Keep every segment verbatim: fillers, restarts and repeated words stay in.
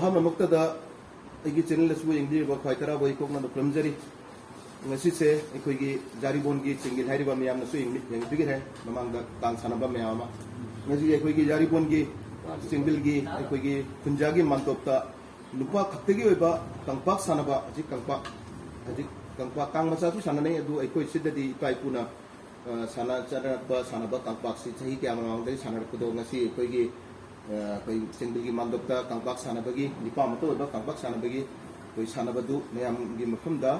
ꯑꯍꯥꯟꯕꯃꯛꯇꯗ ꯑꯩꯒꯤ channel ꯑꯁꯤꯕꯨ ꯌꯦꯡꯕꯤꯔꯤꯕ ꯈ꯭ꯋꯥꯏ ꯇꯔꯥꯕꯨ ꯑꯩ ꯀꯣꯛꯅꯅ ꯈꯨꯔꯨꯝꯖꯔꯤ꯫ ꯉꯁꯤꯁꯦ ꯑꯩꯈꯣꯏꯒꯤ ꯖꯥꯔꯤꯕꯣꯟꯒꯤ ꯆꯤꯡꯒꯤꯜ ꯍꯥꯏꯔꯤꯕ ꯃꯌꯥꯝꯅꯁꯨ ꯌꯦꯡꯕꯤ-, ꯌꯦꯡꯕꯤꯈ꯭ꯔꯦ ꯃꯃꯥꯡꯗ ꯀꯥꯡ ꯁꯥꯟꯅꯕ ꯃꯌꯥꯝ ꯑꯃ꯫ ꯉꯁꯤ ꯑꯩꯈꯣꯏꯒꯤ ꯖꯥꯔꯤꯕꯣꯟꯒꯤ ꯆꯤꯡꯒꯤꯜꯒꯤ ꯑꯩꯈꯣꯏꯒꯤ ꯈꯨꯟꯖꯥꯒꯤ ꯃꯥꯟꯗꯣꯞꯇ ꯅꯨꯄꯥ ꯈꯛꯇꯒꯤ ꯑꯣꯏꯕ ꯀꯪꯄꯥꯛ ꯁꯥꯟꯅꯕ, ꯍꯧꯖꯤꯛ ꯀꯪꯄꯥꯛ, ꯍꯧꯖꯤꯛ ꯀꯪꯄꯥꯛ ꯀꯥꯡ ꯃꯆꯥꯁꯨ ꯁꯥꯟꯅꯅꯩ꯫ ꯑꯗꯨ ꯑꯩꯈꯣꯏ ꯁꯤꯗꯗꯤ ꯏꯄꯥ ꯏꯄꯨꯅ, ꯑ, ꯁꯥꯟꯅ ꯆꯠꯅꯔꯛꯄ ꯁꯥꯟꯅꯕ ꯀꯪꯄꯥꯛꯁꯤ ꯆꯍꯤ ꯀꯌꯥ ꯃꯃꯥꯡꯗꯒꯤ ꯁꯥꯟꯅꯔꯛꯄꯗꯣ ꯉꯁꯤ ꯑꯩꯈꯣꯏꯒꯤ, ꯑ, ꯑꯩꯈꯣꯏ ꯆꯤꯡꯒꯤꯜꯒꯤ ꯃꯥꯟꯗꯣꯞꯇ ꯀꯪꯄꯥꯛ ꯁꯥꯟꯅꯕꯒꯤ, ꯅꯤꯄꯥ ꯑꯃꯠꯇ ꯑꯣꯏꯕ ꯀꯪꯄꯥꯛ ꯁꯥꯟꯅꯕꯒꯤ ꯑꯩꯈꯣꯏ ꯁꯥꯟꯅꯕꯗꯨ ꯃꯌꯥꯝꯒꯤ ꯃꯐꯝꯗ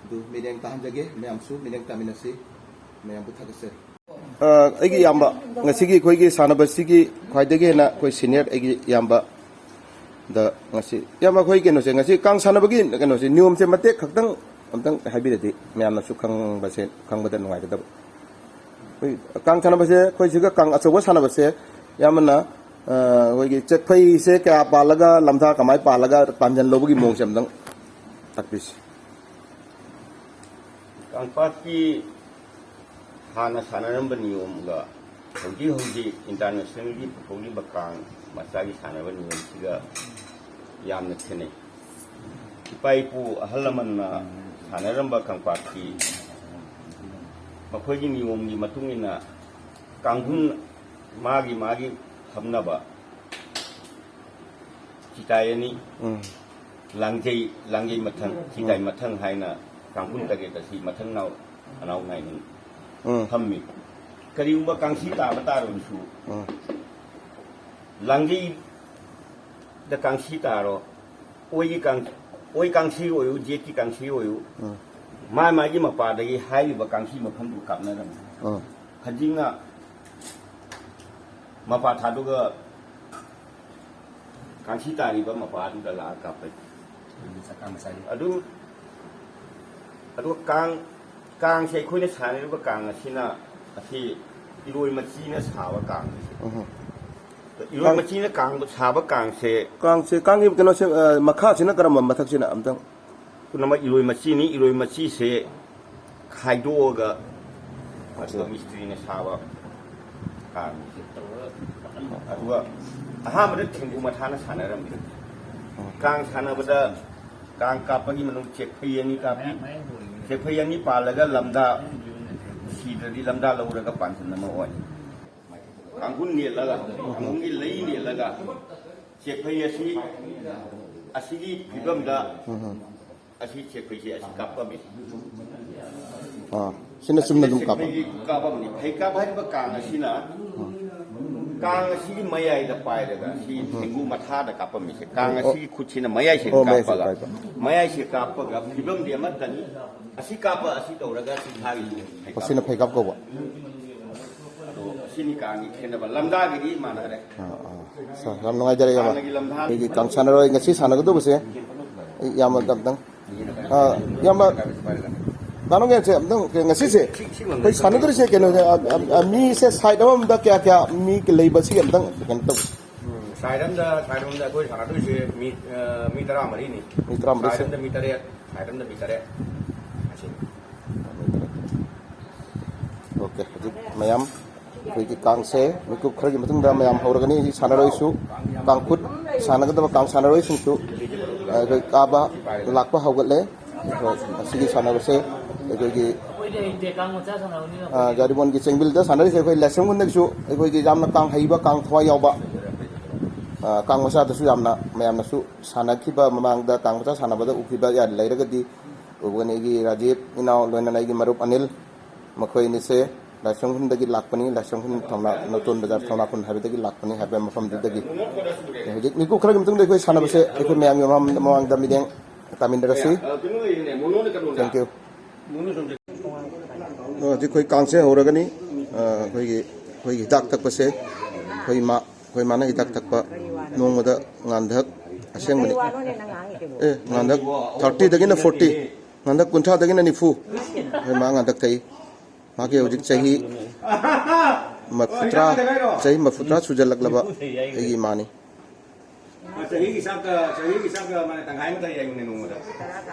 ꯑꯗꯨ ꯃꯤꯠꯌꯦꯡ ꯇꯥꯍꯟꯖꯒꯦ꯫ ꯃꯌꯥꯝꯁꯨ ꯃꯤꯠꯌꯦꯡ ꯇꯥꯃꯤꯟꯅꯁꯤ꯫ ꯃꯌꯥꯝꯕꯨ ꯊꯥꯒꯠꯆꯔꯤ꯫ ꯑ, ꯑꯩꯒꯤ ꯏꯌꯥꯝꯕ, ꯉꯁꯤꯒꯤ ꯑꯩꯈꯣꯏꯒꯤ ꯁꯥꯟꯅꯕꯁꯤꯒꯤ ꯈ꯭ꯋꯥꯏꯗꯒꯤ ꯍꯦꯟꯅ ꯑꯩꯈꯣꯏ senior ꯑꯩꯒꯤ ꯏꯌꯥꯝꯕꯗ ꯉꯁꯤ, ꯏꯌꯥꯝꯕ, ꯑꯩꯈꯣꯏ ꯀꯩꯅꯣꯁꯦ, ꯉꯁꯤ ꯀꯥꯡ ꯁꯥꯟꯅꯕꯒꯤ ꯀꯩꯅꯣꯁꯦ, ꯅꯤꯌꯣꯝꯁꯦ ꯃꯇꯦꯛ ꯈꯛꯇꯪ ꯑꯝꯇꯪ ꯍꯥꯏꯕꯤꯔꯗꯤ ꯃꯌꯥꯝꯅꯁꯨ ꯈꯪꯕꯁꯦ, ꯈꯪꯕꯗ ꯅꯨꯡꯉꯥꯏꯒꯗꯕ꯫ ꯑꯩꯈꯣꯏ ꯀꯥꯡ ꯁꯥꯟꯅꯕꯁꯦ, ꯑꯩꯈꯣꯏ ꯁꯤꯒ ꯀꯥꯡ ꯑꯆꯧꯕ ꯁꯥꯟꯅꯕꯁꯦ, ꯏꯌꯥꯝꯕꯅ, ꯑ, ꯑꯩꯈꯣꯏꯒꯤ ꯆꯦꯛꯐꯩꯁꯦ ꯀꯌꯥ ꯄꯥꯜꯂꯒ, ꯂꯝꯊꯥ ꯀꯃꯥꯏꯅ ꯄꯥꯜꯂꯒ ꯄꯥꯟꯖꯟ ꯂꯧꯕꯒꯤ ꯃꯑꯣꯡꯁꯦ ꯑꯝꯇꯪ ꯇꯥꯛꯄꯤꯁꯤ꯫ ꯀꯥꯡꯄꯥꯛꯀꯤ ꯍꯥꯟꯅ ꯁꯥꯟꯅꯔꯝꯕ ꯅꯤꯌꯣꯝꯒ ꯍꯧꯖꯤꯛ ꯍꯧꯖꯤꯛ internationalꯒꯤ ꯄꯨꯊꯣꯛꯂꯤꯕ ꯀꯥꯡ ꯃꯆꯥꯒꯤ ꯁꯥꯟꯅꯕ ꯅꯤꯌꯣꯝꯁꯤꯒ ꯌꯥꯝꯅ ꯈꯦꯠꯅꯩ꯫ ꯏꯄꯥ ꯏꯄꯨ ꯑꯍꯜ ꯂꯃꯟꯅ ꯁꯥꯟꯅꯔꯝꯕ ꯀꯥꯡꯄꯥꯛꯁꯤ ꯃꯈꯣꯏꯒꯤ ꯅꯤꯌꯣꯝꯒꯤ ꯃꯇꯨꯡ ꯏꯟꯅ ꯀꯥꯡꯈꯨꯟ ꯃꯥꯒꯤ ꯃꯥꯒꯤ ꯐꯝꯅꯕ ꯆꯤꯇꯥꯏ ꯑꯅꯤ, ꯎꯝ꯫ ꯂꯥꯡꯖꯩ, ꯂꯥꯡꯖꯩ ꯃꯊꯪ, ꯆꯤꯇꯥꯏ ꯎꯝ꯫ ꯃꯊꯪ ꯍꯥꯏꯅ ꯀꯥꯡꯈꯨꯟ ꯇꯔꯦꯠ ꯑꯁꯤ ꯃꯊꯪ ꯅꯥꯎ ꯑꯅꯥꯎ ꯅꯥꯏꯅ ꯎꯝ꯫ ꯐꯝꯃꯤ꯫ ꯀꯔꯤꯒꯨꯝꯕ ꯀꯥꯡꯁꯤ ꯇꯥꯕ ꯇꯥꯔꯕꯁꯨ, ꯎꯝ꯫ ꯂꯥꯡꯖꯩꯗ ꯀꯥꯡꯁꯤ ꯇꯥꯔꯣ, ꯑꯣꯏꯒꯤ ꯀꯥꯡ-, ꯑꯣꯏ ꯀꯥꯡꯁꯤ ꯑꯣꯏꯌꯨ, ꯌꯦꯠꯀꯤ ꯀꯥꯡꯁꯤ ꯑꯣꯏꯌꯨ, ꯎꯝ꯫ ꯃꯥ ꯃꯥꯒꯤ ꯃꯄꯥꯗꯒꯤ ꯍꯥꯏꯔꯤꯕ ꯀꯥꯡꯁꯤ ꯃꯐꯝꯗꯨ ꯀꯥꯞꯅꯔꯝꯃꯤ꯫ ꯎꯝ꯫ ꯍꯧꯖꯤꯛꯅ ꯃꯄꯥ ꯊꯥꯗꯣꯛꯑꯒ ꯀꯥꯡꯁꯤ ꯇꯥꯔꯤꯕ ꯃꯄꯥꯗꯨꯗ ꯂꯥꯛꯑ ꯀꯥꯞꯄꯛꯏ꯫ ꯑꯗꯨ, ꯑꯗꯨꯒ ꯀꯥꯡ, ꯀꯥꯡꯁꯦ ꯑꯩꯈꯣꯏꯅ ꯁꯥꯟꯅꯔꯤꯕ ꯀꯥꯡ ꯑꯁꯤꯅ, ꯑꯁꯤ ꯏꯔꯣꯏ ꯃꯆꯤꯅ ꯁꯥꯕ ꯀꯥꯡꯅꯤ꯫ ꯎꯝ꯫ ꯏꯔꯣꯏ ꯀꯥꯡ ꯃꯆꯤꯅ ꯀꯥꯡ ꯁꯥꯕ ꯀꯥꯡꯁꯦ, ꯀꯥꯡꯁꯦ, ꯀꯥꯡꯒꯤ ꯀꯩꯅꯣꯁꯦ, ꯑ, ꯃꯈꯥꯁꯤꯅ ꯀꯔꯝꯕ, ꯃꯊꯛꯁꯤꯅ ꯑꯝꯇꯪ? ꯄꯨꯝꯅꯃꯛ ꯏꯔꯣꯏ ꯃꯆꯤꯅꯤ꯫ ꯏꯔꯣꯏ ꯃꯆꯤꯁꯦ ꯈꯥꯏꯗꯣꯛꯑꯒ ꯑꯗꯨꯒ ꯃꯤꯁꯇ꯭ꯔꯤꯅ ꯁꯥꯕ ꯀꯥꯡꯁꯦ꯫ ꯑꯗꯨꯒ ꯑꯍꯥꯟꯕꯗ ꯊꯦꯡꯒꯨ ꯃꯊꯥꯅ ꯁꯥꯟꯅꯔꯝꯃꯤ꯫ ꯀꯥꯡ ꯁꯥꯟꯅꯕꯗ ꯀꯥꯡ ꯀꯥꯞꯄꯒꯤ ꯃꯅꯨꯡ ꯆꯦꯛꯐꯩ ꯑꯅꯤ ꯀꯥꯞꯄꯤ꯫ ꯆꯦꯛꯐꯩ ꯑꯅꯤ ꯄꯥꯜꯂꯒ ꯂꯝꯗꯥ ꯁꯤꯗ꯭ꯔꯗꯤ ꯂꯝꯗꯥ ꯂꯧꯔꯒ ꯄꯥꯟꯁꯤꯟ ꯑꯃ ꯑꯣꯏ꯫ ꯀꯥꯡꯈꯨꯜ ꯅꯦꯠꯂꯒ, ꯀꯥꯡꯈꯨꯜꯒꯤ ꯂꯩ ꯅꯦꯠꯂꯒ ꯆꯦꯛꯐꯩ ꯑꯁꯤ, ꯑꯁꯤꯒꯤ ꯐꯤꯕꯝꯗ ꯎꯝ꯫ ꯑꯁꯤ ꯆꯦꯛꯐꯩꯁꯦ ꯑꯁꯤ ꯀꯥꯞꯄꯝꯃꯤ꯫ ꯑꯥ, ꯁꯤꯅ ꯆꯨꯝꯅ ꯑꯗꯨꯝ ꯀꯥꯞꯄ꯫ ꯆꯦꯛꯐꯩꯒꯤ ꯀꯥꯞꯄꯝꯃꯤ꯫ ꯐꯩ ꯀꯥꯞ ꯍꯥꯏꯔꯤꯕ ꯀꯥꯡ ꯑꯁꯤꯅ, ꯀꯥꯡ ꯑꯁꯤꯒꯤ ꯃꯌꯥꯏꯗ ꯄꯥꯏꯔꯒ ꯁꯤ ꯊꯦꯡꯒꯨ ꯃꯊꯥꯗ ꯀꯥꯞꯄꯝꯃꯤꯁꯦ꯫ ꯀꯥꯡ ꯑꯣ꯫ ꯑꯁꯤꯒꯤ ꯈꯨꯠꯁꯤꯅ ꯃꯌꯥꯏꯁꯦ ꯑꯣ, ꯃꯌꯥꯏꯁꯦ ꯀꯥꯞꯄꯒ, ꯄꯥꯏꯕ꯫ ꯃꯌꯥꯏꯁꯦ ꯀꯥꯞꯄꯒ ꯐꯤꯕꯝꯗꯤ ꯑꯃꯠꯇꯅꯤ꯫ ꯑꯁꯤ ꯀꯥꯞꯄ ꯑꯁꯤ ꯇꯧꯔꯒ ꯁꯤ ꯊꯥꯔꯤꯁꯦ ꯐꯩ ꯀꯥꯞ꯫ ꯃꯁꯤꯅ ꯐꯩ ꯀꯥꯞ ꯀꯧꯕ꯫ ꯑꯗꯣ ꯁꯤꯅꯤ ꯀꯥꯡꯒꯤ ꯈꯦꯠꯅꯕ꯫ ꯂꯝꯗꯥꯒꯤꯗꯤ ꯃꯥꯟꯅꯔꯦ꯫ ꯑꯥ, ꯑꯥ꯫ ꯁꯥ, ꯌꯥꯝ ꯅꯨꯡꯉꯥꯏꯖꯔꯦ, ꯏꯌꯥꯝꯕ꯫ ꯍꯥꯟꯅꯒꯤ ꯂꯝꯗꯥ ꯑꯩꯈꯣꯏꯒꯤ ꯀꯥꯡ ꯁꯥꯟꯅꯔꯣꯏ ꯉꯁꯤ ꯁꯥꯟꯅꯒꯗꯧꯕꯁꯦ, ꯑꯩ ꯏꯌꯥꯝꯕ ꯑꯝꯇꯪ, ꯑꯥ, ꯏꯌꯥꯝꯕ, ꯗꯥ ꯅꯣꯡꯒꯦꯟꯁꯦ ꯑꯝꯇꯪ, ꯉꯁꯤꯁꯦ ꯑꯩꯈꯣꯏ ꯁꯥꯟꯅꯗꯣꯔꯤꯁꯦ ꯀꯩꯅꯣꯁꯦ, ꯑ, ꯑ, ꯑ, ꯃꯤꯁꯦ ꯁꯥꯏꯠ ꯑꯃꯃꯝꯗ ꯀꯌꯥ ꯀꯌꯥ ꯃꯤ ꯂꯩꯕ, ꯁꯤ ꯑꯝꯇꯪ ꯀꯩꯅꯣ ꯇꯧꯁꯤ꯫ ꯎꯝ, ꯁꯥꯏꯠ ꯑꯝꯗ, ꯁꯥꯏꯠ ꯑꯝꯗ ꯑꯩꯈꯣꯏ ꯁꯥꯟꯅꯗꯣꯏꯁꯦ ꯃꯤ, ꯑ, ꯃꯤ ꯇꯔꯥꯃꯔꯤꯅꯤ꯫ ꯃꯤ ꯇꯔꯥꯃꯔꯤ ꯁꯥꯏꯠ ꯁꯦ꯫ ꯑꯝꯗ ꯃꯤ ꯇꯔꯦꯠ, ꯁꯥꯏꯠ ꯑꯝꯗ ꯃꯤ ꯇꯔꯦꯠ꯫ ꯑꯁꯤꯅꯤ꯫ ꯑꯣꯀꯦ, ꯍꯧꯖꯤꯛ ꯃꯌꯥꯝ ꯑꯩꯈꯣꯏꯒꯤ ꯀꯥꯡꯁꯦ ꯃꯤꯀꯨꯞ ꯈꯔꯒꯤ ꯃꯇꯨꯡꯗ ꯃꯌꯥꯝ ꯍꯧꯔꯒꯅꯤ꯫ ꯁꯤ ꯁꯥꯟꯅꯔꯣꯏꯁꯨ, ꯀꯥꯡꯈꯨꯠ ꯁꯥꯟꯅꯒꯗꯕ ꯀꯥꯡ ꯁꯥꯟꯅꯔꯣꯏꯁꯤꯡꯁꯨ, ꯑ, ꯑꯩꯈꯣꯏ ꯀꯥꯕ ꯂꯥꯛꯄ ꯍꯧꯒꯠꯂꯦ꯫ ꯑꯩꯈꯣꯏ ꯉꯁꯤꯒꯤ ꯁꯥꯟꯅꯕꯁꯦ ꯑꯩꯈꯣꯏꯒꯤ, ꯑ, ꯖꯥꯔꯤꯃꯣꯟꯒꯤ ꯆꯦꯡꯕꯤꯜꯗ ꯁꯥꯟꯅꯔꯤꯁꯦ ꯑꯩꯈꯣꯏ ꯂꯥꯏꯁ꯭ꯔꯝ ꯈꯨꯟꯗꯒꯤꯁꯨ ꯑꯩꯈꯣꯏꯒꯤ ꯌꯥꯝꯅ ꯀꯥꯡ ꯍꯩꯕ, ꯀꯥꯡ ꯊꯋꯥꯏ ꯌꯥꯎꯕ, ꯑ, ꯀꯥꯡ ꯃꯆꯥꯗꯁꯨ ꯌꯥꯝꯅ ꯃꯌꯥꯝꯅꯁꯨ ꯁꯥꯟꯅꯈꯤꯕ, ꯃꯃꯥꯡꯗ ꯀꯥꯡ ꯃꯆꯥ ꯁꯥꯟꯅꯕꯗ ꯎꯈꯤꯕ ꯌꯥ-, ꯂꯩꯔꯒꯗꯤ ꯎꯒꯅꯤ꯫ ꯑꯩꯒꯤ ꯔꯥꯖꯤꯞ ꯏꯅꯥꯎ, ꯂꯣꯏꯅꯅ ꯑꯩꯒꯤ ꯃꯔꯨꯞ ꯑꯅꯤꯜ, ꯃꯈꯣꯏ ꯑꯅꯤꯁꯦ ꯂꯥꯏꯁ꯭ꯔꯝ ꯈꯨꯟꯗꯒꯤ ꯂꯥꯛꯄꯅꯤ꯫ ꯂꯥꯏꯁ꯭ꯔꯝ ꯈꯨꯟ ꯊꯧꯅꯥ, ꯅꯧꯇꯣꯟ ꯕꯖꯥꯔ ꯊꯧꯅꯥ ꯈꯨꯟ ꯍꯥꯏꯕꯗꯒꯤ ꯂꯥꯛꯄꯅꯤ ꯍꯥꯏꯕ ꯃꯐꯝꯗꯨꯗꯒꯤ꯫ ꯍꯧꯖꯤꯛ ꯃꯤꯀꯨꯞ ꯈꯔꯒꯤ ꯃꯇꯨꯡꯗ ꯑꯩꯈꯣꯏ ꯁꯥꯟꯅꯕꯁꯦ ꯑꯩꯈꯣꯏ ꯃꯌꯥꯝꯒꯤ ꯃꯃꯥꯡꯗ, ꯃꯃꯥꯡꯗ ꯃꯤꯠꯌꯦꯡ ꯇꯥꯃꯤꯟꯅꯔꯁꯤ꯫ Thank you꯫ ꯑꯗꯣ ꯍꯧꯖꯤꯛ ꯑꯩꯈꯣꯏ ꯀꯥꯡꯁꯦ ꯍꯧꯔꯒꯅꯤ꯫ ꯑ, ꯑꯩꯈꯣꯏꯒꯤ, ꯑꯩꯈꯣꯏꯒꯤ ꯍꯤꯗꯥꯛ ꯊꯛꯄꯁꯦ ꯑꯩꯈꯣꯏ ꯏꯃꯥ, ꯑꯩꯈꯣꯏ ꯏꯃꯥꯅ ꯍꯤꯗꯥꯛ ꯊꯛꯄ ꯅꯣꯡꯃꯗ ꯉꯥꯟꯗꯛ ꯑꯁꯦꯡꯕꯅꯤ꯫ ꯀꯔꯤ ꯋꯥꯅꯣꯅꯦ ꯅꯪ ꯉꯥꯡꯉꯤꯁꯤꯕꯣ? ꯑꯦ, ꯉꯥꯟꯗꯛ ꯊꯥꯔꯇꯤꯗꯒꯤꯅ ꯐꯣꯔꯇꯤ, ꯉꯥꯟꯗꯛ ꯀꯨꯟꯊ꯭ꯔꯥꯗꯒꯤꯅ ꯅꯤꯐꯨ꯫ ꯑꯩꯈꯣꯏ ꯏꯃꯥ ꯉꯥꯟꯗꯛ ꯊꯛꯏ꯫ ꯃꯥꯒꯤ ꯍꯧꯖꯤꯛ ꯆꯍꯤ ꯃꯔꯐꯨꯇꯔꯥ, ꯆꯍꯤ ꯃꯔꯐꯨꯇꯔꯥ ꯁꯨꯖꯜꯂꯛꯂꯕ ꯑꯩꯒꯤ ꯏꯃꯥꯅꯤ꯫ ꯆꯍꯤꯒꯤ ꯍꯤꯁꯥꯕꯇ, ꯆꯍꯤꯒꯤ ꯍꯤꯁꯥꯕꯇ ꯃꯥꯅ ꯇꯪꯈꯥꯏ ꯑꯃ ꯊꯛꯏ ꯍꯥꯏꯕꯅꯦ ꯅꯣꯡꯃꯗ꯫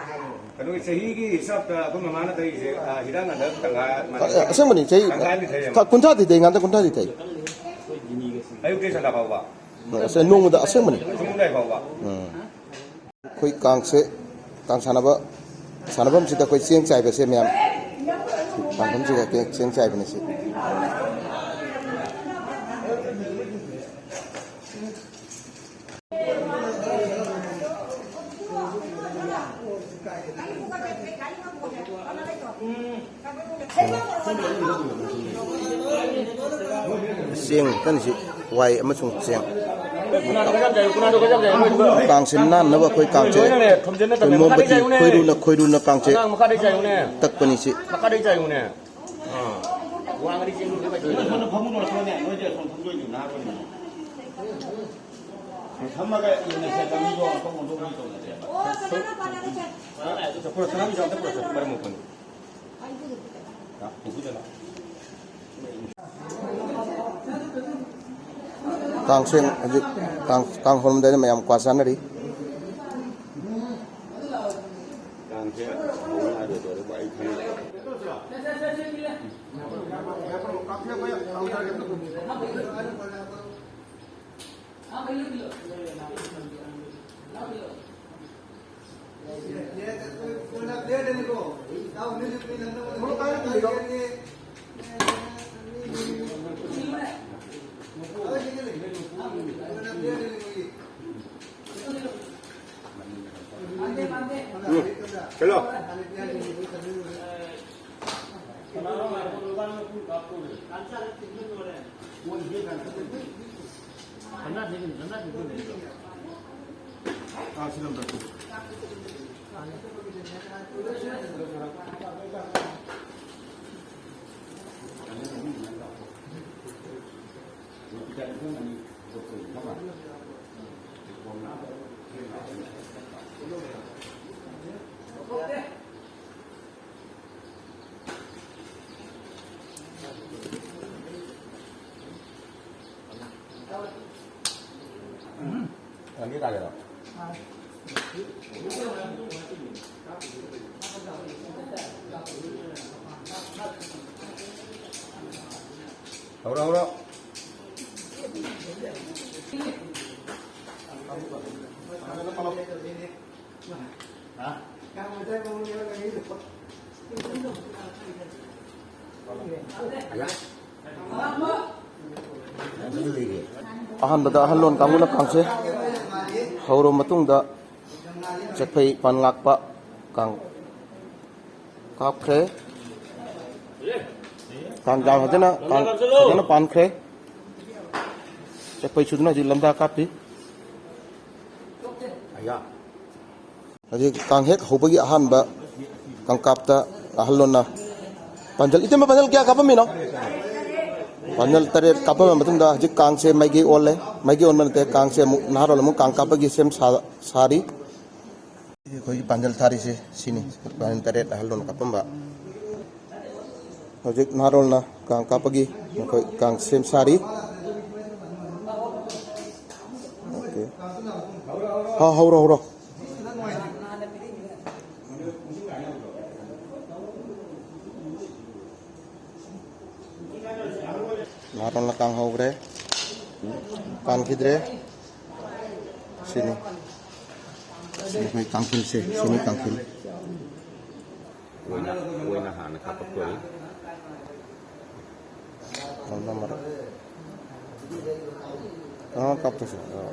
ꯀꯩꯅꯣꯒꯤ ꯆꯍꯤꯒꯤ ꯍꯤꯁꯥꯕꯇ ꯑꯩꯈꯣꯏ ꯃꯃꯥꯅ ꯊꯛꯏꯁꯦ, ꯑ, ꯍꯤꯗꯥꯛ ꯉꯥꯛꯇ ꯇꯪꯈꯥꯏ ꯑꯃ, ꯑ, ꯑꯁꯦꯡꯕꯅꯤ, ꯆꯍꯤ ꯇꯪꯈꯥꯏ ꯑꯃꯗꯤ ꯊꯛꯑꯦꯕ꯫ ꯊꯥ ꯀꯨꯟꯊ꯭ꯔꯥꯗꯤ ꯊꯛꯏ, ꯉꯥꯟꯗ ꯀꯨꯟꯊ꯭ꯔꯥꯗꯤ ꯊꯛꯏ꯫ ꯑꯌꯨꯛꯇꯩ ꯁꯟꯗꯥ ꯐꯥꯎꯕ? ꯑꯁ, ꯅꯣꯡꯃꯗ ꯑꯁꯦꯡꯕꯅꯤ꯫ ꯁꯨꯡꯗꯥꯏ ꯐꯥꯎꯕ? ꯎꯝ꯫ ꯑꯩꯈꯣꯏ ꯀꯥꯡꯁꯦ, ꯀꯥꯡ ꯁꯥꯟꯅꯕ, ꯁꯥꯟꯅꯐꯝꯁꯤꯗ ꯑꯩꯈꯣꯏ ꯆꯦꯡ ꯆꯥꯏꯕꯁꯦ ꯃꯌꯥꯝ, ꯀꯥꯡꯐꯝꯁꯤꯒ ꯆꯦꯡ ꯆꯥꯏꯕꯅꯤ ꯁꯤ꯫ ꯆꯦꯡ ꯀꯟꯁꯤ ꯋꯥꯏ ꯑꯃꯁꯨꯡ ꯆꯦꯡ꯫ ꯀꯥꯡꯁꯤ ꯅꯥꯟꯅꯕ ꯑꯩꯈꯣꯏ ꯀꯥꯡꯁꯦ, ꯑꯩꯈꯣꯏ ꯃꯣꯝꯕꯇꯤ ꯈꯣꯏꯔꯨꯅ, ꯈꯣꯏꯔꯨꯅ ꯀꯥꯡꯁꯦ ꯇꯛꯄꯅꯤ ꯁꯤ꯫ ꯊꯝꯃꯒ ꯌꯦꯡꯅꯁꯦ, ꯆꯅꯤꯗꯣ ꯑꯃꯨꯛꯇ ꯑꯣꯟꯊꯣꯛ ꯑꯣꯟꯊꯣꯛ ꯇꯧꯅꯁꯦꯕ꯫ ꯑ, ꯄꯨꯔꯛꯁꯤ, ꯅꯪꯒꯤꯁꯨ ꯑꯝꯇ ꯄꯨꯔꯛꯁꯤ, ꯃꯔꯝ ꯃꯣꯛꯄꯅꯤ꯫ ꯀꯥꯡꯁꯦ ꯍꯧꯖꯤꯛ ꯀꯥꯡ, ꯀꯥꯡ ꯍꯧꯔꯝꯗꯥꯏꯗ ꯃꯌꯥꯝ ꯀ꯭ꯋꯥ ꯆꯥꯅꯔꯤ꯫ ꯀꯥꯡꯁꯦ ꯍꯧꯔꯝꯗꯥꯏꯗ ꯑꯩ ꯈꯪꯉꯦ꯫ ꯎꯝ꯫ ꯍꯦꯜꯂꯣ꯫ ꯍꯧꯔꯣ, ꯍꯧꯔꯣ꯫ ꯑꯍꯥꯟꯕꯗ ꯑꯍꯜꯂꯣꯟ ꯀꯥꯡꯕꯨꯅ ꯀꯥꯡꯁꯦ ꯍꯧꯔꯕ ꯃꯇꯨꯡꯗ ꯆꯠꯐꯩ ꯄꯥꯟ ꯉꯥꯛꯄ ꯀꯥꯡ ꯀꯥꯞꯈ꯭ꯔꯦ꯫ ꯀꯥꯡ ꯌꯥꯝ ꯐꯖꯅ, ꯀꯥꯡ ꯐꯖꯅ ꯄꯥꯟꯈ꯭ꯔꯦ꯫ ꯆꯠꯐꯩ ꯁꯨꯗꯨꯅ ꯍꯧꯖꯤꯛ ꯂꯝꯗꯥ ꯀꯥꯞꯄꯤ꯫ ꯍꯧꯖꯤꯛ ꯀꯥꯡ ꯍꯦꯛ ꯍꯧꯕꯒꯤ ꯑꯍꯥꯟꯕ ꯀꯥꯡꯀꯥꯞꯇ ꯑꯍꯜꯂꯣꯟꯅ ꯄꯥꯟꯖꯜ, ꯏꯇꯩꯃ, ꯄꯥꯟꯖꯜ ꯀꯌꯥ ꯀꯥꯞꯄꯝꯃꯤꯅꯣ? ꯄꯥꯟꯖꯜ ꯇꯔꯦꯠ ꯀꯥꯞꯄꯝꯃ ꯃꯇꯨꯡꯗ ꯍꯧꯖꯤꯛ ꯀꯥꯡꯁꯦ ꯃꯥꯏꯀꯩ ꯑꯣꯜꯂꯦ꯫ ꯃꯥꯏꯀꯩ ꯑꯣꯟꯕ ꯅꯠꯇꯦ, ꯀꯥꯡꯁꯦ ꯑꯃꯨꯛ ꯅꯍꯥꯔꯣꯜ ꯑꯃꯨꯛ ꯀꯥꯡ ꯀꯥꯞꯄꯒꯤ ꯁꯦꯝ ꯁꯥ-, ꯁꯥꯔꯤ꯫ ꯑꯩꯈꯣꯏꯒꯤ ꯄꯥꯟꯖꯜ ꯊꯥꯔꯤꯁꯦ ꯁꯤꯅꯤ, ꯄꯥꯟꯖꯜ ꯇꯔꯦꯠ ꯑꯍꯜꯂꯣꯟꯅ ꯀꯥꯞꯄꯝꯕ꯫ ꯍꯧꯖꯤꯛ ꯅꯍꯥꯔꯣꯜꯅ ꯀꯥꯡ ꯀꯥꯞꯄꯒꯤ ꯃꯈꯣꯏ ꯀꯥꯡ ꯁꯦꯝ ꯁꯥꯔꯤ꯫ ꯑꯣꯀꯦ꯫ ꯍꯥ, ꯍꯧꯔꯣ, ꯍꯧꯔꯣ꯫ ꯅꯍꯥꯔꯣꯜꯅ ꯀꯥꯡ ꯍꯧꯈ꯭ꯔꯦ꯫ ꯄꯥꯟꯈꯤꯗ꯭ꯔꯦ꯫ ꯁꯤꯅꯤ꯫ ꯁꯤꯅꯤ ꯑꯩꯈꯣꯏ ꯀꯥꯡꯈꯤꯜꯁꯦ꯫ ꯁꯤꯅꯤ ꯀꯥꯡꯈꯤꯜ꯫ ꯑꯣꯏꯅ, ꯑꯣꯏꯅ ꯍꯥꯟꯅ ꯀꯥꯞꯄꯛꯇꯣꯔꯤ꯫ ꯅꯝꯕꯔ꯫ ꯑꯥ, ꯀꯥꯞꯇꯣꯏꯁꯦ꯫ ꯑꯥ꯫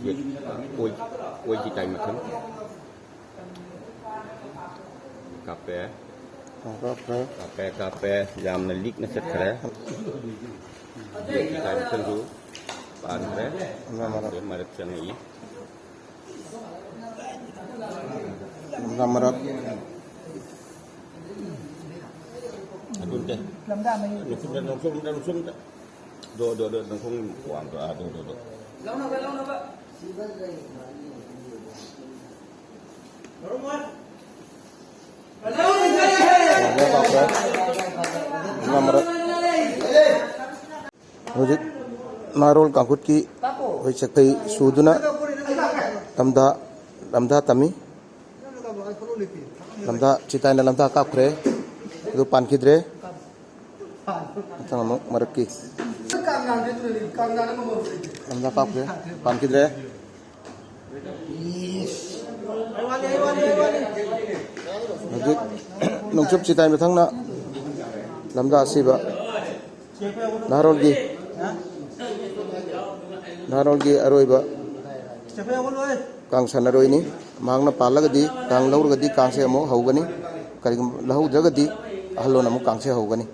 ꯌꯦ-, ꯑꯣꯏ, ꯑꯣꯏꯒꯤ ꯇꯥꯏ ꯃꯊꯪ꯫ ꯀꯥꯞꯄꯦ꯫ ꯑꯥ, ꯀꯥꯞꯈ꯭ꯔꯦ꯫ ꯀꯥꯞꯄꯦ, ꯀꯥꯞꯄꯦ꯫ ꯌꯥꯝꯅ ꯂꯤꯛꯅ ꯆꯠꯈ꯭ꯔꯦ꯫ ꯌꯦꯠꯀꯤ ꯇꯥꯏ ꯃꯊꯪꯁꯨ ꯄꯥꯟꯈ꯭ꯔꯦ꯫ ꯅꯝꯕꯔ꯫ ꯃꯔꯛ ꯆꯪꯉꯛꯏ꯫ ꯂꯝꯗꯥ ꯃꯔꯛ꯫ ꯑꯗꯨ ꯅꯠꯇꯦ꯫ ꯅꯣꯡꯆꯨꯝꯗ, ꯅꯣꯡꯆꯨꯝꯗ, ꯅꯣꯡꯆꯨꯝꯗ꯫ ꯗꯣ, ꯗꯣ, ꯗꯣ, ꯅꯣꯡꯈꯣꯡ ꯋꯥꯡꯗꯣ, ꯑꯥ, ꯗꯣ, ꯗꯣ, ꯗꯣ꯫ ꯂꯝꯗꯥ ꯃꯔꯛ꯫ ꯍꯧꯖꯤꯛ ꯅꯍꯥꯔꯣꯜ ꯀꯥꯡꯈꯨꯠꯀꯤ ꯑꯩꯈꯣꯏ ꯆꯦꯛꯄꯩ ꯁꯨꯗꯨꯅ ꯂꯝꯗꯥ, ꯂꯝꯗꯥ ꯇꯝꯃꯤ꯫ ꯂꯝꯗꯥ, ꯆꯤꯇꯥꯏꯅ ꯂꯝꯗꯥ ꯀꯥꯞꯈ꯭ꯔꯦ꯫ ꯑꯗꯨ ꯄꯥꯟꯈꯤꯗ꯭ꯔꯦ꯫ ꯃꯊꯪ ꯑꯃꯨꯛ ꯃꯔꯛꯀꯤ꯫ ꯂꯝꯗꯥ ꯀꯥꯞꯈ꯭ꯔꯦ꯫ ꯄꯥꯟꯈꯤꯗ꯭ꯔꯦ꯫ ꯍꯧꯖꯤꯛ ꯅꯣꯡꯆꯨꯞ ꯆꯤꯇꯥꯏ ꯃꯊꯪꯅ ꯂꯝꯗꯥ ꯑꯁꯤꯕ ꯅꯍꯥꯔꯣꯜꯒꯤ, ꯅꯍꯥꯔꯣꯜꯒꯤ ꯑꯔꯣꯏꯕ ꯀꯥꯡ ꯁꯥꯟꯅꯔꯣꯏꯅꯤ꯫ ꯃꯍꯥꯛꯅ ꯄꯥꯜꯂꯒꯗꯤ, ꯀꯥꯡ ꯂꯧꯔꯒꯗꯤ ꯀꯥꯡꯁꯦ ꯑꯃꯨꯛ ꯍꯧꯒꯅꯤ꯫ ꯀꯔꯤꯒꯨꯝꯕ ꯂꯧꯍꯧꯗ꯭ꯔꯒꯗꯤ ꯑꯍꯜꯂꯣꯟ ꯑꯃꯨꯛ ꯀꯥꯡꯁꯦ ꯍꯧꯒꯅꯤ꯫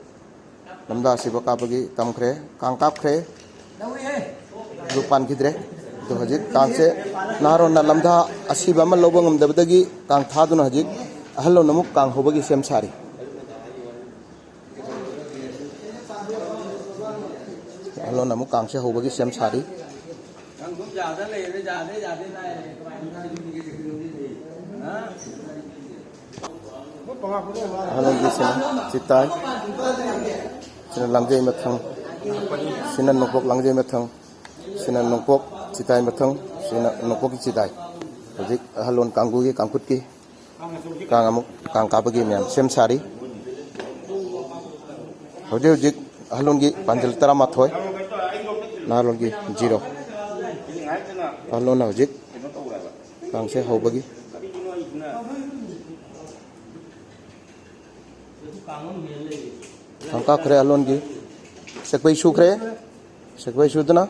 ꯂꯝꯗꯥ ꯑꯁꯤꯕ ꯀꯥꯞꯄꯒꯤ ꯇꯝꯈ꯭ꯔꯦ, ꯀꯥꯡ ꯀꯥꯞꯈ꯭ꯔꯦ꯫ ꯑꯗꯨ ꯄꯥꯟꯈꯤꯗ꯭ꯔꯦ꯫ ꯑꯗꯣ ꯍꯧꯖꯤꯛ ꯀꯥꯡꯁꯦ ꯅꯍꯥꯔꯣꯟꯅ ꯂꯝꯗꯥ ꯑꯁꯤꯕ ꯑꯃ ꯂꯧꯕ ꯉꯝꯗꯕꯗꯒꯤ ꯀꯥꯡ ꯊꯥꯗꯨꯅ ꯍꯧꯖꯤꯛ ꯑꯍꯜꯂꯣꯟ ꯑꯃꯨꯛ ꯀꯥꯡ ꯍꯧꯕꯒꯤ ꯁꯦꯝ ꯁꯥꯔꯤ꯫ ꯑꯍꯜꯂꯣꯟ ꯑꯃꯨꯛ ꯀꯥꯡꯁꯦ ꯍꯧꯕꯒꯤ ꯁꯦꯝ ꯁꯥꯔꯤ꯫ ꯑꯍꯜꯂꯣꯟꯒꯤ ꯁꯤꯅ ꯆꯤꯇꯥꯏ, ꯁꯤꯅ ꯂꯥꯡꯖꯩ ꯃꯊꯪ, ꯁꯤꯅ ꯅꯣꯡꯄꯣꯛ ꯂꯥꯡꯖꯩ ꯃꯊꯪ, ꯁꯤꯅ ꯅꯣꯡꯄꯣꯛ ꯆꯤꯇꯥꯏ ꯃꯊꯪ, ꯁꯤꯅ ꯅꯣꯡꯄꯣꯛꯀꯤ ꯆꯤꯇꯥꯏ꯫ ꯍꯧꯖꯤꯛ ꯑꯍꯜꯂꯣꯟ ꯀꯥꯡꯕꯨꯒꯤ ꯀꯥꯡꯈꯨꯠꯀꯤ ꯀꯥꯡ ꯑꯃꯨꯛ, ꯀꯥꯡ ꯀꯥꯞꯄꯒꯤ ꯃꯌꯥꯝ ꯁꯦꯝ ꯁꯥꯔꯤ꯫ ꯍꯧꯖꯤꯛ ꯍꯧꯖꯤꯛ ꯑꯍꯜꯂꯣꯟꯒꯤ ꯄꯥꯟꯖꯜ ꯇꯔꯥꯃꯥꯊꯣꯏ, ꯅꯍꯥꯔꯣꯜꯒꯤ ꯖꯤꯔꯣ꯫ ꯑꯍꯜꯂꯣꯟꯅ ꯍꯧꯖꯤꯛ ꯀꯥꯡꯁꯦ ꯍꯧꯕꯒꯤ ꯀꯥꯡ ꯀꯥꯞꯈ꯭ꯔꯦ ꯑꯍꯜꯂꯣꯟꯒꯤ꯫ ꯁꯦꯛꯄꯩ ꯁꯨꯈ꯭ꯔꯦ꯫ ꯁꯦꯛꯄꯩ ꯁꯨꯗꯨꯅ